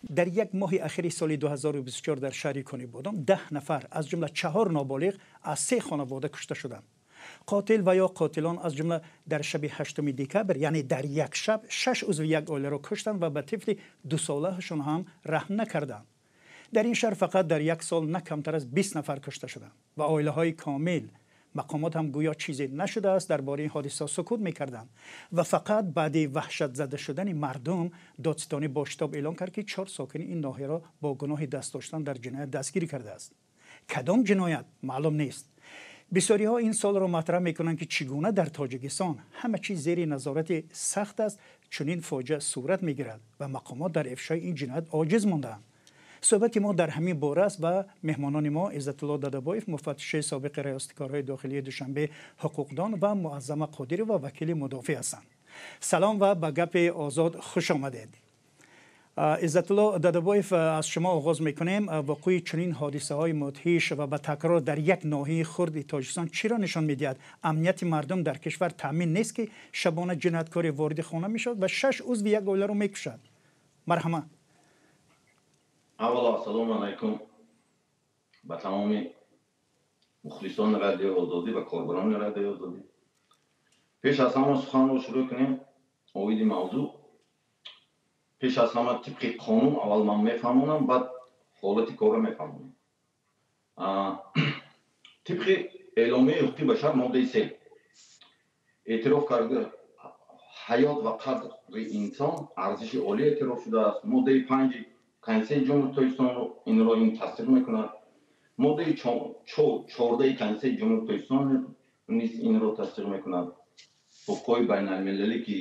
Дар як моҳи охири соли 2024 дар шаҳри Конибодом 10 нафар, аз ҷумла 4 ноболиғ, аз 3 хонавода кушта шуданд. Қотил ва ё қотилон аз ҷумла дар шаби 8 декабр, яъне дар як шаб, 6 узви як оиларо куштанд ва ба тифли дусолаашон ҳам раҳм накарданд. Дар ин шаҳр фақат дар як сол на камтар аз 20 нафар кушта шуданд ва оилаҳои комил. Мақомот ҳам гӯё чизе нашудааст дар бораи ин ҳодиса сукут мекарданд ва фақат баъди ваҳшатзада шудани мардум додситонӣ бо шитоб эълон кард, ки 4 сокини ин ноҳияро бо гуноҳи даст доштан дар ҷиноят дастгирӣ кардааст. Кадом ҷиноят маълум нест. Бисёриҳо ин суолро матраҳ мекунанд, ки чӣ гуна дар Тоҷикистон ҳама чиз зери назорати сахт аст, чунин фоҷиа сурат мегирад ва мақомот дар ифшои ин ҷиноят оҷиз мондаанд. Суҳбати мо дар ҳамин бора аст ва меҳмонони мо Иззатулло Дадабоев, муфаттиши собиқи раёсати корҳои дохилии Душанбе, ҳуқуқдон, ва Муаззама Қодирова, вакили мудофиъ ҳастанд. Салом ва ба Гапи озод хуш омадед. Иззатулло Дадабоев, аз шумо оғоз мекунем. Вуқӯи чунин ҳодисаҳои мудҳиш ва ба такрор дар як ноҳияи хурди Тоҷикистон чиро нишон медиҳад? Амнияти мардум дар кишвар таъмин нест, ки шабона ҷинояткоре вориди хона мешавад ва 6 узви як оиларо мекушад? Марҳама. Аввало, ассалому алайкум ба тамоми мухлисони Радиои Озодӣ ва корбарони Радиои Озодӣ. Пеш аз ҳама суханро шурӯъ кунем оиди мавзӯъ. Пеш аз ҳама тибқи қонун аввал ман мефаҳмонам, баъд ҳолати корро мефаҳмонам. Тибқи Эъломияи ҳуқуқи башар, моддаи 3 эътироф карда, ҳаёт ва қадри инсон арзиши олӣ эътироф шудааст. Моддаи 5-и Конститутсияи Ҷумҳурии Тоҷикистон инро ин тасдиқ мекунад. Моддаи 14-и Конститутсияи Ҷумҳурии Тоҷикистон низ инро тасдиқ мекунад. Ҳуқуқҳои байналмилалӣ, ки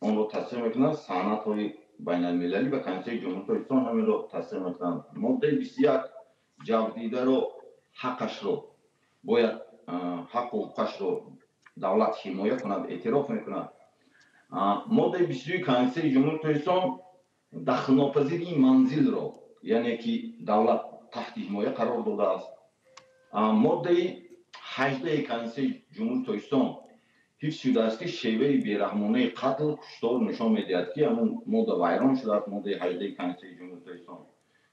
онро тасдиқ мекунад, санадҳои байналмилалӣ ва Конститутсияи Ҷумҳурии Тоҷикистон ҳаминро тасдиқ мекунанд. Моддаи 21 ҷабрдидаро ҳаққашро бояд, ҳаққу ҳуқуқашро давлат ҳимоя кунад, эътироф мекунад. Моддаи 22-и Конститутсияи Ҷумҳурии Тоҷикистон дахлнопазирии манзилро, яъне ки давлат таҳти ҳимоя қарор додааст. Моддаи 18-и Конститутсияи Ҷумҳурии Тоҷикистон ҳифз шудааст, ки шеваи бераҳмонаи қатл, куштор нишон медиҳад, ки ҳамун модда вайрон шудааст, моддаи 18-и Конститутсияи Ҷумҳурии Тоҷикистон.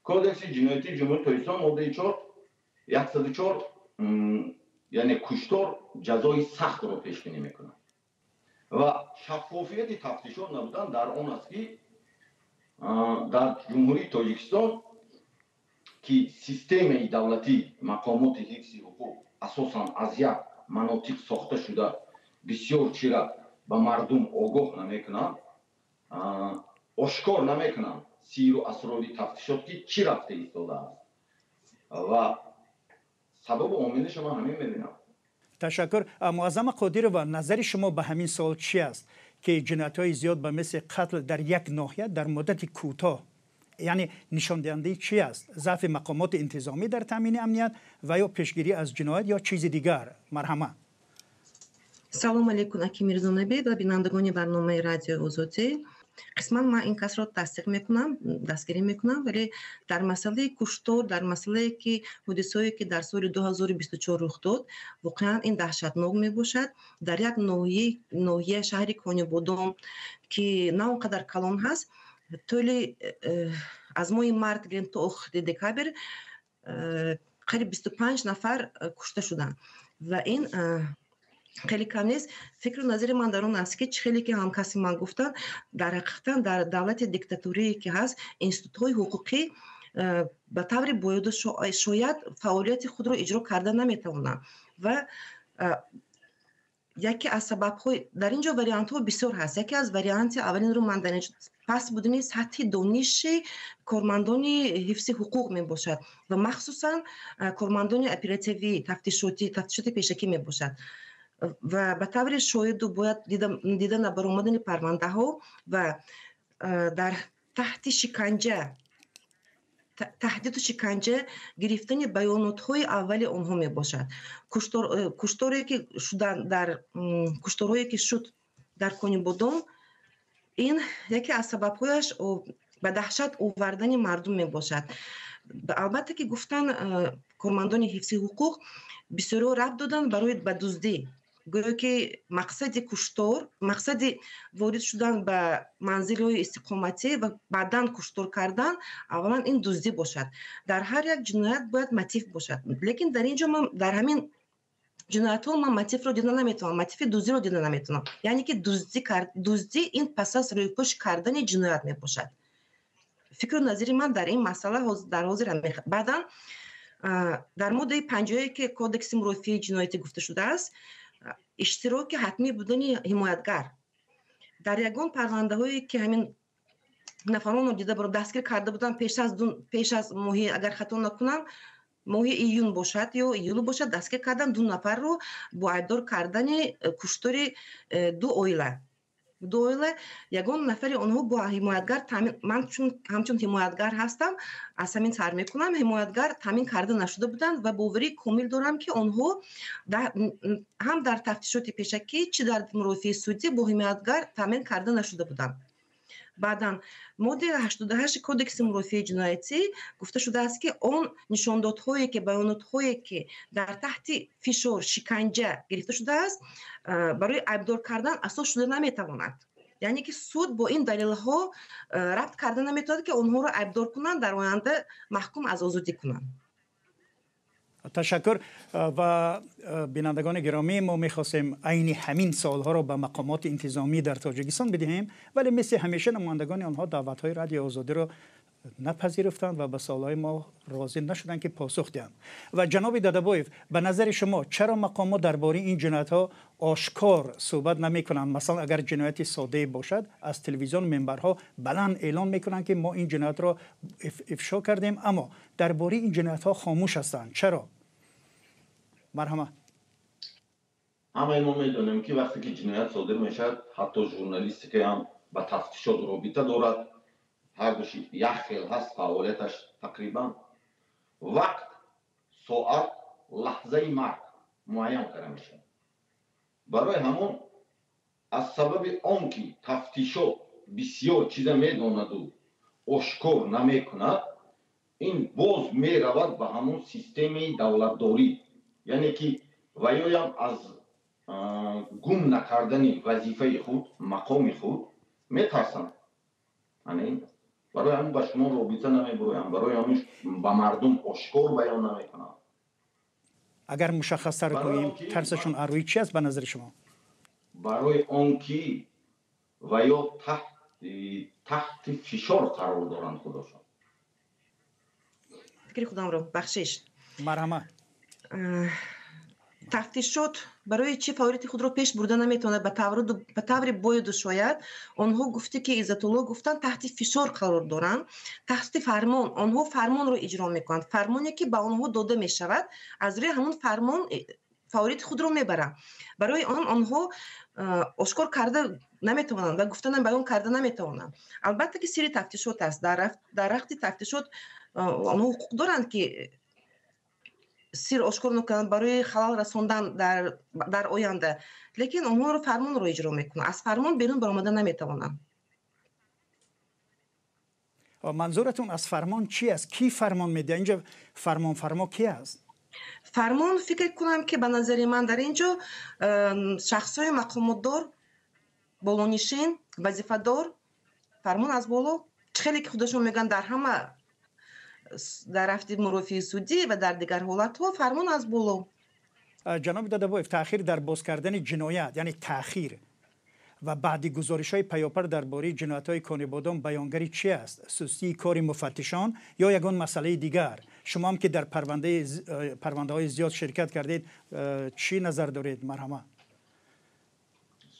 Кодекси ҷиноятии Ҷумҳурии Тоҷикистон, моддаи 104, яъне куштор ҷазои сахтро пешбинӣ мекунад. Ва шаффофияти тафтишот набудан дар он аст, ки дар Ҷумҳурии Тоҷикистон, ки системаи давлатӣ, мақомоти ҳифзи ҳуқуқ асосан аз як манотиқ сохта шуда, бисёр чира ба мардум огоҳ намекунанд, ошкор намекунанд сиру асрори тафтишот, ки чӣ рафта истодааст, ва сабабу омилаша ман ҳамин мебинам. Ташаккур. Муаззама Қодирова, назари шумо ба ҳамин суол чи аст, ки ҷиноятҳои зиёд ба мисли қатл дар як ноҳия дар муддати кӯтоҳ, яъне нишондиҳандаи чи аст? Заъфи мақомоти интизомӣ дар таъмини амният ва ё пешгирӣ аз ҷиноят ё чизи дигар? Марҳама. Салом алейкум, аки Мирзонабӣ ва бинандагони барномаи Радиои Озодӣ. Қисман ман ин касро тасдиқ мекунам, дастгирӣ мекунам, вале дар масъалаи куштор, дар масъалае ки ҳодисаое ки дар соли 2024 рух дод, воқеан ин даҳшатнок мебошад. Дар як ноҳия, шаҳри Конибодом, ки на он қадар калон ҳаст, тӯли аз моҳи март гирем то охири декабр қариб 25 нафар кушта шуданд ва ин хеле кам нест. Фикру назари ман дар он аст, ки чӣ хеле ки ҳамкасби ман гуфтанд, дар ҳақиқатан дар давлати диктатурие ки ҳаст, институтҳои ҳуқуқӣ ба таври бояду шояд фаъолияти худро иҷро карда наметавонанд. Ва яке аз сабабҳои, дар ин ҷо вариантҳо бисёр ҳаст, яке аз варианти аввалинро ман дар инҷо паст будани сатҳи дониши кормандони ҳифзи ҳуқуқ мебошад ва махсусан кормандони оперативӣ, тафтишотӣ, тафтишоти пешакӣ мебошад. Ва ба таври шоиду бояд дида набаромадани парвандаҳо ва дар таҳти шиканҷа, таҳдиду шиканҷа гирифтани баёнотҳои аввали онҳо мебошад. Кушторе ки шудан дар кушторҳое ки шуд дар Конибодом, ин яке аз сабабҳояш ба даҳшат овардани мардум мебошад. Албатта ки гуфтан, кормандони ҳифзи ҳуқуқ бисёриҳо рабт доданд барои ба дуздӣ. Гӯё ки мақсади куштор, мақсади ворид шудан ба манзилҳои истиқоматӣ ва баъдан куштор кардан аввалан ин дуздӣ бошад. Дар ҳар як ҷиноят бояд мотив бошад, лекин дар ин ҷо ман дар ҳамин ҷиноятҳо ман мотивро дида наметавонам, мотиви дуздиро дида наметавонам. Яъне ки дуздӣ ин пас аз рӯйпӯш кардани ҷиноят мебошад. Фикру назари ман дар ин масъала дар ҳозир. Баъдан дар моддаи 51 ки Кодекси мурофиаи ҷиноятӣ гуфта шудааст, иштироки ҳатмӣ будани ҳимоятгар дар ягон парвандаҳое ки ҳамин нафаронро дида дастгир карда буданд пеш аз моҳи, агар хато накунам, моҳи июн бошад ё июл бошад, дастгир кардан ду нафарро бо айбдор кардани куштори ду оила. Ду оила, ягон нафари онҳо бо ҳимоятгар таъмин, ман чун ҳамчун ҳимоятгар ҳастам, аз ҳамин сар мекунам, ҳимоятгар таъмин карда нашуда буданд ва боварии комил дорам, ки онҳо ҳам дар тафтишоти пешакӣ, чӣ дар мурофиаи судӣ бо ҳимоятгар таъмин карда нашуда буданд. Баъдан моддаи 88 Кодекси мурофиаи ҷиноятӣ гуфта шудааст, ки он нишондодҳое ки, баёнотҳое ки дар таҳти фишор, шиканҷа гирифта шудааст, барои айбдор кардан асос шуда наметавонад. Яъне ки суд бо ин далелҳо рабт карда наметавонад, ки онҳоро айбдор кунанд, дар оянда маҳкум аз озодӣ кунанд. Ташаккур. Ва бинандагони гиромӣ, мо мехостем айни ҳамин саволҳоро ба мақомоти интизомӣ дар Тоҷикистон бидиҳем, вале мисли ҳамеша намояндагони онҳо даъватҳои Радиои Озодиро напазируфтанд ва ба саволҳои мо розӣ нашуданд, ки посух диҳанд. Ва ҷаноби Дадабоев, ба назари шумо чаро мақомот дар бораи ин ҷиноятҳо ошкор суҳбат намекунанд? Масалан, агар ҷинояти соддае бошад, аз телевизион, минбарҳо баланд эълон мекунанд, ки мо ин ҷиноятро ифшо кардем, аммо дар бораи ин ҷиноятҳо хомӯш ҳастанд. Чаро? Марҳама. Ҳамаи мо медонем, ки вақте ки ҷиноят содир мешавад, ҳатто журналистикаам ба тафтишот робита дорад, ҳардуши як хел ҳаст фаъолияташ тақрибан, вақт, соат, лаҳзаи марг муайян карда мешавад. Барои ҳамон, аз сабаби он ки тафтишот бисёр чиза медонаду ошкор намекунад, ин боз меравад ба ҳамон системаи давлатдорӣ, яъне ки ваёям аз гум накардани вазифаи худ, мақоми худ метарсанд. Барои ҳамин ба шумо робита намебуроям, барои ҳамин ба мардум ошкор баён намекунам. Агар мушаххастар гӯем, тарсашон аз рӯи чи аст, ба назари шумо? Барои он ки ваё таҳти фишор қарор доранд худошон. Фикри худамро, бахшиш. Марҳама. Тафтишот барои чӣ фаъолияти худро пеш бурда наметавонад ба таври бояду шояд? Онҳо гуфте ки Иззатулло гуфтанд, таҳти фишор қарор доранд, таҳти фармон. Онҳо фармонро иҷро мекунанд, фармоне ки ба онҳо дода мешавад, аз рӯи ҳамон фармон фаъолияти худро мебаранд. Барои он онҳо ошкор карда наметавонанд ва гуфта, баён карда наметавонанд. Албатта ки сирри тафтишот аст. Дар рафти тафтишот онҳо ҳуқуқ доранд, ки сир ошкор накунанд барои халал расондан дар оянда, лекин онҳоро фармонро иҷро мекунанд, аз фармон берун баромада наметавонанд. Манзуратон аз фармон чи аст? Кӣ фармон медиҳад инҷа? Фармонфармо кӣ аст? Фармон, фикр кунам, ки ба назари ман дар ин ҷо шахсҳои мақомотдор, болонишин, вазифадор, фармон аз боло. Хеле ки худашон мегӯянд, дар ҳама, дар рафти мурофиаи судӣ ва дар дигар ҳолатҳо фармон аз боло. Ҷаноби Дадабоев, таъхир дар боз кардани ҷиноят, яъне таъхир ва баъди гузоришҳои паёпар дар бораи ҷиноятҳои Конибодом баёнгари чи аст? Сустии кори муфаттишон ё ягон масъалаи дигар? Шумо ҳам ки дар парвандаҳои зиёд ширкат кардед, чӣ назар доред? Марҳама.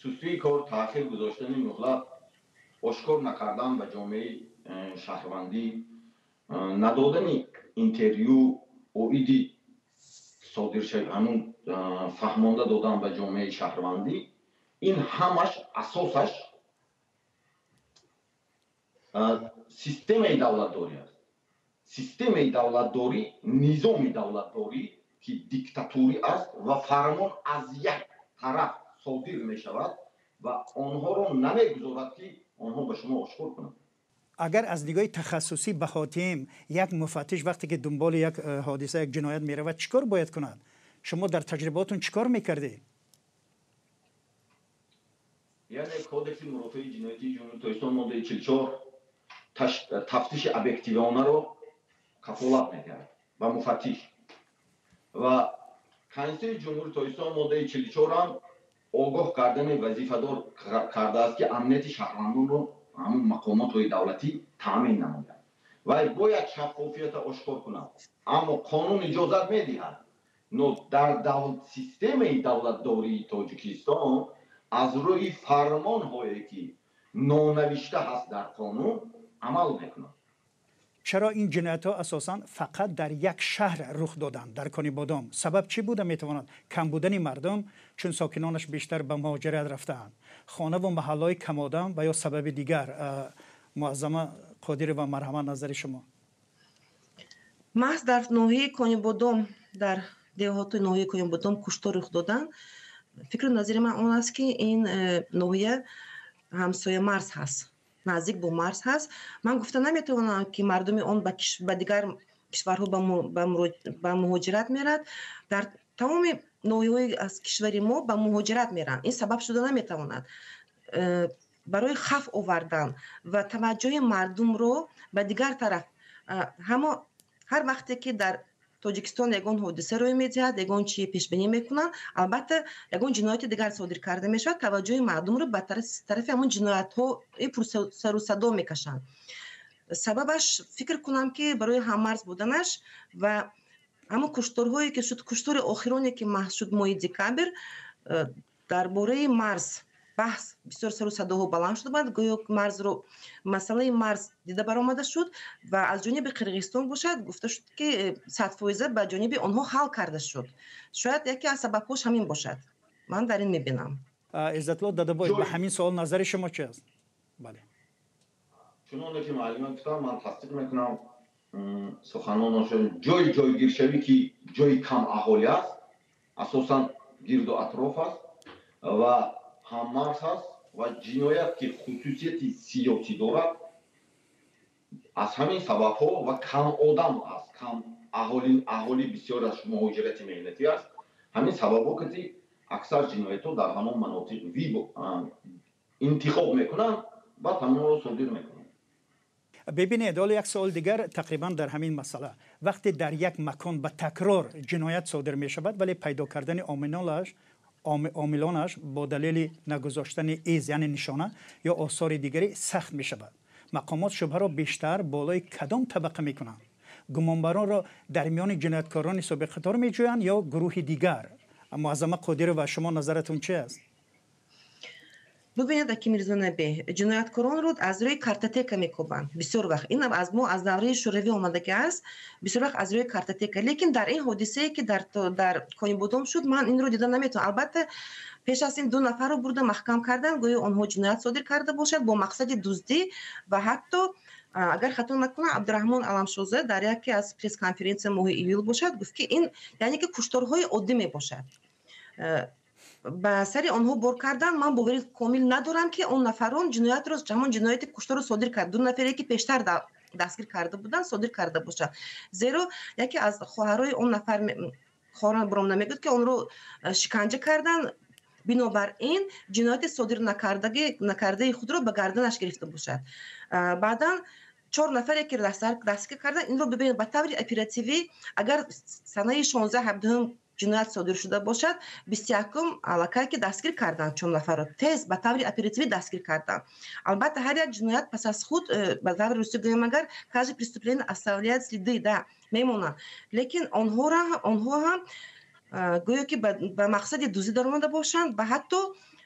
Сустии кор, таъхир гузоштани муҳлат, ошкор накардан ба ҷомеаи шаҳрвандӣ, надодани интервю оиди содиршави ҳамун, фаҳмонда додан ба ҷомеаи шаҳрвандӣ, ин ҳамаш асосаш системаи давлатдорӣ аст. Системаи давлатдорӣ, низоми давлатдорӣ, ки диктатурӣ аст ва фармон аз як тараф содир мешавад ва онҳоро намегузорад, ки онҳо ба шумо ошкор кунанд. Агар аз нигоҳи тахассусӣ баҳо диҳем, як муфаттиш вақте ки дунболи як ҳодиса, як ҷиноят меравад, чӣ кор бояд кунад? Шумо дар таҷрибаотон чӣ кор мекардед? Яъне Кодекси мурофиаи ҷиноятии Ҷумҳурии Тоҷикистон, моддаи 44, тафтиши объективонаро кафолат медиҳад ба муфаттиш ва Конститутсияи Ҷумҳурии Тоҷикистон, моддаи 44 ҳам огоҳ кардани вазифадор кардааст, ки амнияти шаҳрвандонро ҳамун мақомотҳои давлатӣ таъмин намояд ва бояд шаффофията ошкор кунад. Аммо қонун иҷозат медиҳад, но дар системаи давлатдории Тоҷикистон аз рӯи фармонҳое, ки нонавишта ҳаст дар қонун, амал мекунад. Чаро ин ҷиноятҳо асосан фақат дар як шаҳр рух доданд, дар Конибодом? Сабаб чӣ буда метавонад? Кам будани мардум, чун сокинонаш бештар ба муҳоҷират рафтаанд, хонаву маҳаллаҳои камодам ва ё сабаби дигар? Муаззама Қодирова, марҳамат, назари шумо. Маҳз дар ноҳияи Конибодом, дар деҳоти ноҳияи Конибодом куштор рух доданд. Фикру назари ман он аст, ки ин ноҳия ҳамсоя марз ҳаст, наздик бо марз ҳаст. Ман гуфта наметавонам, ки мардуми он ба дигар кишварҳо ба муҳоҷират мерад. Дар тамоми ноҳияҳои аз кишвари мо ба муҳоҷират меранд, ин сабаб шуда наметавонад. Барои хавф овардан ва таваҷҷӯҳи мардумро ба дигар тараф, ҳамо ҳар вақте ки дар Тоҷикистон ягон ҳодиса рӯй медиҳад, ягон чи пешбинӣ мекунанд, албатта, ягон ҷинояти дигар содир карда мешавад, таваҷҷӯҳи мардумро ба тарафи ҳамон ҷиноятҳои пурсарусадо мекашанд. Сабабаш, фикр кунам, ки барои ҳаммарз буданаш ва ҳамон кушторҳое, ки шуд, куштори охироне, ки маҳз шуд моҳи декабр, дар бораи марз баҳс бисёр сару садоҳо баланд шуда буд. Гӯё марзро, масъалаи марз дида баромада шуд ва аз ҷониби Қирғизистон бошад, гуфта шуд, ки 100% ба ҷониби онҳо ҳал карда шуд. Шояд яке аз сабабҳош ҳамин бошад, ман дар ин мебинам. Иззатулло Дадабоев, ба ҳамин суол назари шумо чи аст? Бале. Чуноне ки муаллима гуфтам, ман тасдиқ мекунам суханонашон. Ҷои ҷойгиршавӣ, ки ҷои кам аҳолӣ аст, асосан гирду атроф аст ва ҳаммарз аст ва ҷиноят, ки хусусияти сиёсӣ дорад, аз ҳамин сабабҳо ва кам одам аст, кам аҳолӣ, аҳолӣ бисёраш муҳоҷирати меҳнатӣ аст, ҳамин сабабҳо ки аксар ҷиноятҳо дар ҳамон манотиқ интихоб мекунанд, баъд ҳамонро содир мекунанд. Бибинед, ҳоло як суол дигар тақрибан дар ҳамин масъала. Вақте дар як макон ба такрор ҷиноят содир мешавад, вале пайдо кардани омилонаш бо далели нагузоштани из, яъне нишона ё осори дигаре, сахт мешавад, мақомот шубҳаро бештар болои кадом табақа мекунанд? Гумонбаронро дар миёни ҷинояткорони собиқадор меҷӯянд ё гурӯҳи дигар? Муаззама Қодирова, шумо назаратон чи аст? Бубинед, аки Мирзонаби, ҷинояткоронро аз рӯи картотека мекобанд бисёр вақт. Ин аз мо аз давраи Шӯравӣ омадагӣ аст, бисёр вақт аз рӯи картотека. Лекин дар ин ҳодисае, ки дар Конибодом шуд, ман инро дида наметавонам. Албатта, пеш аз ин ду нафарро бурда маҳкам карданд, гӯё онҳо ҷиноят содир карда бошад бо мақсади дуздӣ. Ва ҳатто, агар хато накунам, Абдураҳмон Аламшоза дар яке аз пресс-конференсия моҳи июл бошад, гуфт, ки ин яъне ки кушторҳои оддӣ мебошад, ба сари онҳо бор кардан. Ман бовари комил надорам, ки он нафарон ҷиноятро, ҳамон ҷинояти кушторро содир кард, ду нафаре, ки пештар дастгир карда буданд, содир карда бошад, зеро яке аз хоҳарои он нафар хоҳарон баромада мегӯяд, ки онро шиканҷа карданд, бинобар ин ҷинояти содир накардаи худро ба гарданаш гирифта бошад. Баъдан чор нафаре, ки дастгир карданд, инро бибинед, ба таври оперативӣ, агар санаи 16, 17-ум ҷиноят содир шуда бошад, 21-ум аллакай ки дастгир карданд чор нафарро, тез ба таври оперативӣ дастгир карданд. Албатта, ҳар як ҷиноят пас аз худ, ба таври русӣ гӯем агар, каждое преступление оставляет следы, да, мемонанд. Лекин онҳо ҳам гӯё ки ба мақсади дуздӣ даромада бошанд. Ва ҳатто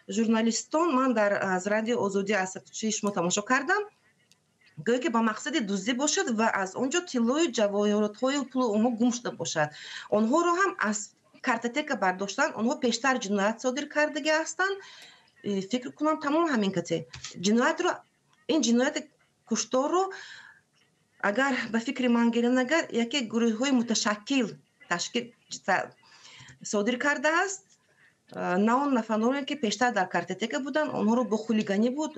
журналистон, ман дар аз Радио Озодӣ аз чии шумо тамошо кардам, гӯё ки ба мақсади дуздӣ бошад ва аз он ҷо тиллою ҷавоҳиротҳою пулу онҳо гум шуда бошад. Онҳоро ҳам аз картотека бардоштанд, онҳо пештар ҷиноят содир кардагӣ ҳастанд. Фикр кунам, тамом ҳамин кате ҷиноятро, ин ҷинояти кушторро, агар ба фикри ман гирем, агар яке гурӯҳҳои муташаккил ташкил содир кардааст, на он нафароне, ки пештар дар картотека буданд, онҳоро бо хулиганӣ буд,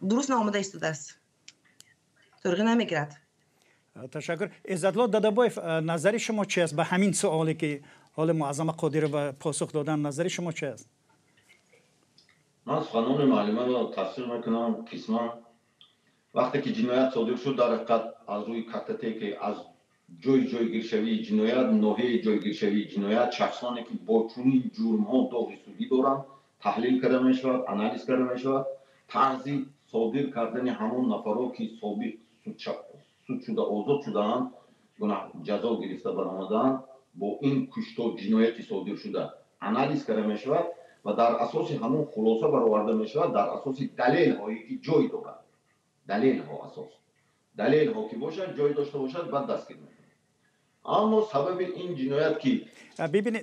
дуруст наомада истодааст, турғӣ намегирад. Ташаккур. Иззатло Дадабоев, назари шумо чи аст ба ҳамин суоле, ки ҳоли Муаззама Қодирова посух додан? Назари шумо чи аст? Ман суханони муаллимаро тасдиқ мекунам қисман. Вақте ки ҷиноят содир шуд, дар ҳақиқат аз рӯи картотеки аз ҷои ҷойгиршавии ҷиноят, ноҳияи ҷойгиршавии ҷиноят, шахсоне ки бо чунин ҷурмҳо доғи судӣ доранд, таҳлил карда мешавад, анализ карда мешавад. Тарзи содир кардани ҳамон нафаро, ки собиқ суд шуда озод шудаанд, гунаҳ ҷазо гирифта баромадаанд, бо ин куштор ҷинояти содир шуда анализ карда мешавад ва дар асоси ҳамон хулоса бароварда мешавад, дар асоси далелҳое ки ҷой дорад. Далелҳо асос. Далелҳо ки бошад, ҷой дошта бошад, баъд дастгир мекунад. Аммо сабаби ин ҷиноят ки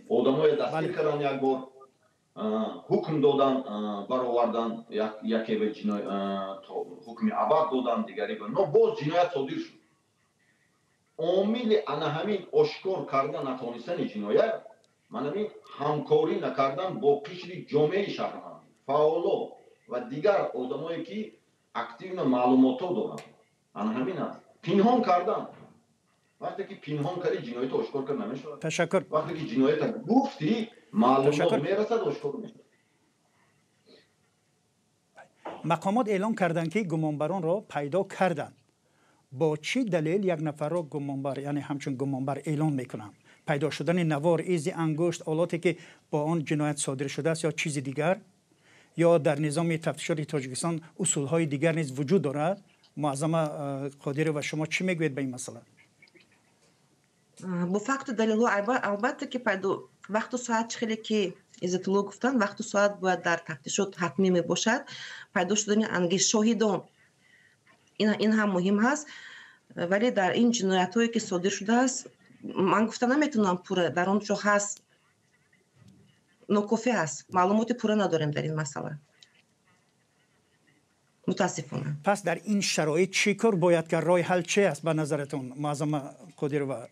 одамое дастгир кардан, як бор ҳукм додан, баровардан, яке ба ҳукми абад додан, дигаре ба но боз ҷиноят содир шуд. Омили ана ҳамин ошкор карда натонистани ҷиноят, манамин ҳамкорӣ накардан бо қишри ҷомеаи шаҳрвандӣ, фаъоло ва дигар одамое ки активно маълумотҳо доранд, ана ҳамин аст. Пинҳон кардан. Вақте ки пинҳон кардӣ, ҷиноятро ошкор карда намешавад. Ташаккур. Вақте ки ҷиноятро гуфтӣ, маълумот мерасад, ошкор мешавад. Мақомот эълон карданд, ки гумонбаронро пайдо карданд. Бо чӣ далел як нафарро гумонбар, яъне ҳамчун гумонбар эълон мекунанд? Пайдо шудани навор, изи ангушт, олоте ки бо он ҷиноят содир шудааст ё чизи дигар? Ё дар низоми тафтишоти Тоҷикистон усулҳои дигар низ вуҷуд дорад? Муаззама Қодирова, шумо чӣ мегӯед ба ин масъала? Бо факту далелҳо албатта ки пайдо вақту соат чӣ хеле ки Иззатулло гуфтанд, вақту соат бояд дар тафтишот ҳатмӣ мебошад. Пайдо шудани ангиш шоҳидон ин ҳам муҳим ҳаст, вале дар ин ҷиноятҳое ки содир шудааст, ман гуфта наметавонам пурра, дар он ҷо ҳаст, нокофӣ ҳаст, маълумоти пурра надорем дар ин масъала, мутаассифона. Пас дар ин шароит чӣ кор бояд кард? Роҳи ҳал чи аст ба назаратон, Муаззама Қодирова?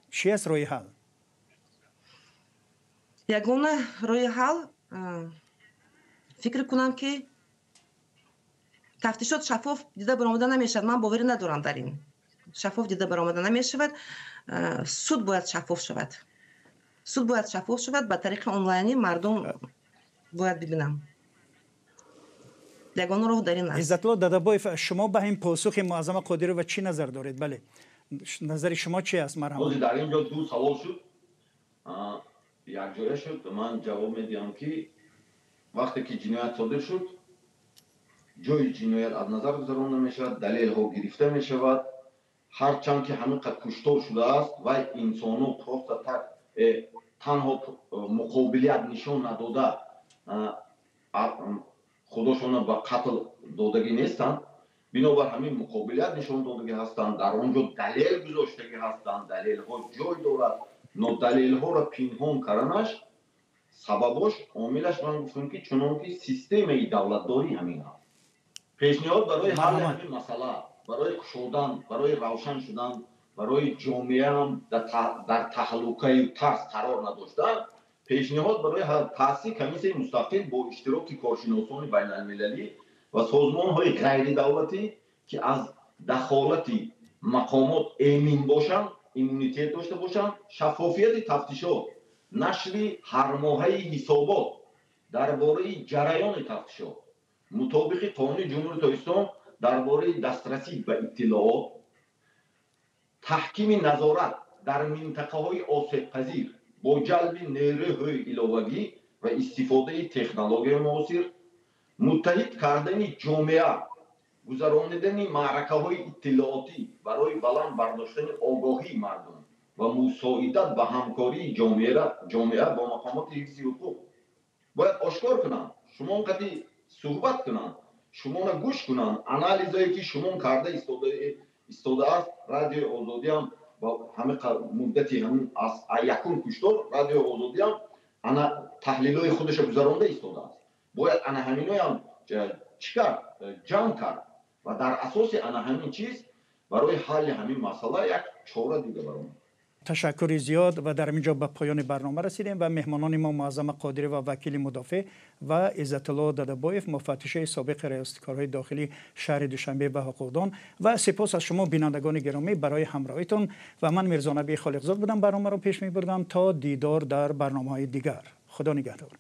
Чӣ аст роҳи ҳал? Ягона роҳи ҳал, фикр кунам ки тафтишот шаффоф дида баромада намешавад. Ман боварӣ надорам дар ин шаффоф дида баромада намешавад. Суд бояд шаффоф шавад. Суд бояд шаффоф шавад, ба тариқи онлайнӣ мардум бояд бибинам. Ягона роҳ дар ин аст. Иззатулло Дадабоев, шумо ба ин посухи Муаззама Қодирова чӣ назар доред? Бале, назари шумо чи аст? Марҳамат. Дар ин ҷо ду савол шуд, якҷоя шуд. Ман ҷавоб медиҳам, ки вақте ки ҷиноят содир шуд, ҷои ҷиноят аз назар гузаронда мешавад, далелҳо гирифта мешавад. Ҳарчанд ки ҳамин қад куштор шудааст, вай инсоно просто так танҳо муқобилият нишон надода худошона ба қатл додагӣ нестанд. Бинобар ҳамин муқобилият нишон додагӣ ҳастанд, дар он ҷо далел гузоштагӣ ҳастанд, далелҳо ҷой дорад. Но далелҳоро пинҳон карданаш сабабош, омилаш ман гуфтам, ки чунон ки системаи давлатдорӣ ҳамин аст. Пешниҳод барои ҳалли ҳамин масъала, барои кушодан, барои равшан шудан, барои ҷомеаам дар таҳлукаи тарс қарор надоштан, пешниҳод барои таъсиси комиссияи мустақил бо иштироки коршиносони байналмилалӣ ва созмонҳои ғайридавлатӣ, ки аз дахолати мақомот эмин бошанд, иммунитет дошта бошанд, шаффофияти тафтишот, нашри ҳармоҳаи ҳисобот дар бораи ҷараёни тафтишот мутобиқи қонуни Ҷумҳурии Тоҷикистон дар бораи дастрасӣ ба иттилоот, таҳкими назорат дар минтақаҳои осебпазир бо ҷалби нерӯҳои иловагӣ ва истифодаи технологияи муосир, муттаҳид кардани ҷомеа, гузаронидани маъракаҳои иттилоотӣ барои баланд бардоштани огоҳии мардум ва мусоидат ба ҳамкории ҷомеа бо мақомоти ҳифзи ҳуқуқ. Бояд ошкор кунанд, шумон қати суҳбат кунанд, шуморо гӯш кунанд, анализое ки шумон карда истодааст. Радиои Озодиам ба ҳамин муддати ҳамин аз якум куштор Радиои Озодиам ана таҳлилҳои худашро гузаронда истодааст. Бояд ана ҳаминоям чӣ кард? Ҷамъ кард ва дар асоси ана ҳамин чиз барои ҳалли ҳамин масъала як чора дида баромад. Ташаккури зиёд ва дар ин ҷо ба поёни барнома расидем ва меҳмонони мо Муаззама Қодирова, вакили мудофеъ, ва Иззатулло Дадабоев, муфаттиши собиқи раёсати корҳои дохилии шаҳри Душанбе ва ҳуқуқдон. Ва сипос аз шумо бинандагони гиромӣ барои ҳамроҳитон. Ва ман Мирзонаби Холиқзод будам, барномаро пеш мебурдам. То дидор дар барномаҳои дигар. Худо нигаҳдор.